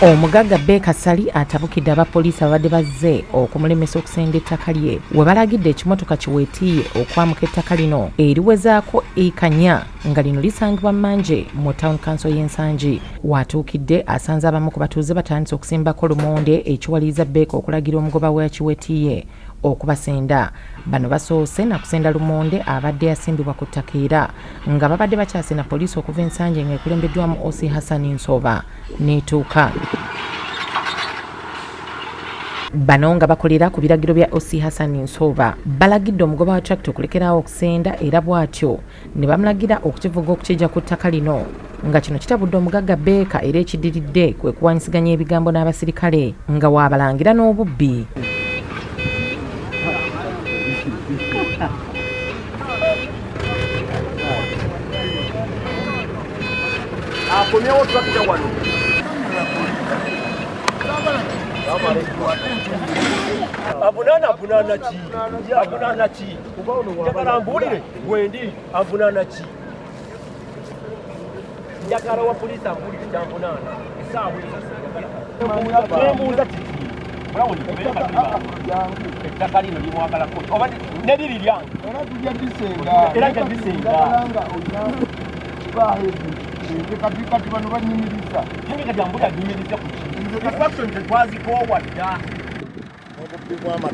Omugagga Baker Ssali atabukidde abapoliisi ababadde bazze okumulemesa okusenda ettaka lye we balagidde ekimotoka kiweetiiye okwamuka ettaka lino eriwezaako eka nnya nga lino lisangibwa Mmanje mu Town Council y'e Nsangi. W'atuukidde asanze abamu ku batuuze batandise okusimbako lumonde ekiwaliriza Baker okulagira omugoba wa kiweetiiye okubasenda. Bano basoose na kusenda lumonde abadde yasimbibwa ku ttaka era nga babadde bakyasenda poliisi okuva e Nsangi ng'ekulembeddwamu OC Hassan Nsooba n'etuuka. Bano nga bakolera ku biragiro bya OC Hassan Nsooba balagidde omugoba wa tractor okulekeraawo okusenda era bw'atyo ne bamulagira okukivuga okukijja ku ttaka lino nga kino kitabudde omugagga Baker era ekiddiridde kwe kuwanyisiganya ebigambo n'abasirikale nga waabalangira n'obubbi. Akomyewo tulakita wano. Avunaana avunaana ki? Avunaana ki? Njagala mbuulire wendi avunaana ki? Njagala wa poliisi ambuulire kyanvunaana. Essaawa nembuuza kiki? Ettaka lino limwagalako oba neriri lyange era tujja bisenga era nja bisenga nga olina kibaaho ebintu kati kati bano banyumiriza yange kati ambuta anyumiriza ku ki instruction tetwazikoowa dda.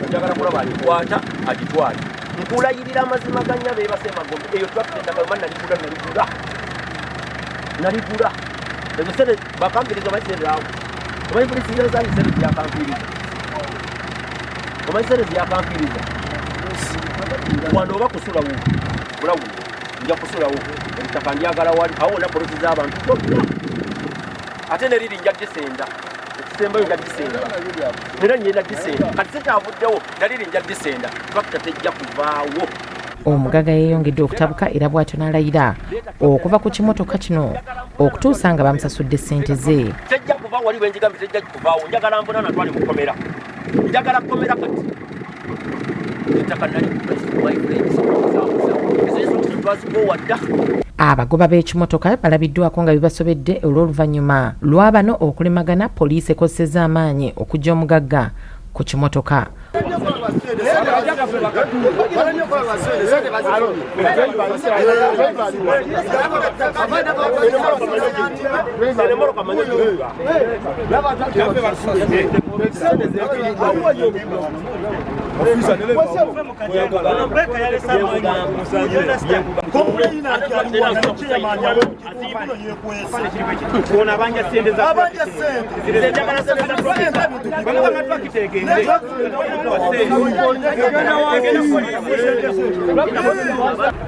Njagala kulaba agikwata agitwale. Nkulayirira amazima ga nnyabo ebase emagombe eyo tractor ettaka luma naligula naligula naligula ezo sente bakampiriza omanyi sente awo omanyi polisi zange sente ziyakampiriza omanyi sente ziyakampiriza wano oba kusulawo bulawu nja kusulawo ettaka ndyagala wali awo wonna polisi z'abantu zonna ate neriri nja disenda ekisembayo nja disenda era ngenda disenda kati sikyavuddewo naliri nja disenda tractor tejja kuvaawo. Omugaga yeeyongedde okutabuka era bw'atyo n'alayira okuva ku kimotoka kino okutuusa nga bamusasudde ssente ze. Tejja kuva wali wenjigambye tejja kuvaawo njagala nvuna natwale mu kkomera njagala kkomera kati ettaka nali my friend twazikoowa dda. Abagoba b'ekimotoka balabiddwako nga bibasobedde olw'oluvannyuma lwa bano okulemagana poliisi ekozesezza amaanyi okuggya omugagga ku kimotoka.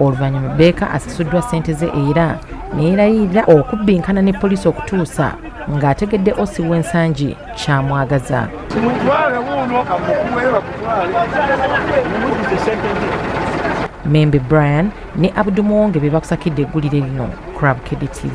Oluvannyuma Baker asasuddwa ssente ze era ne yeerayirira okubbinkana ne poliisi okutuusa ng'ategedde OC w'Ensangi kyamwagaza. Membe Brian ne Abdu Muwonge be bakusakidde eggulire lino Crab Kedi TV.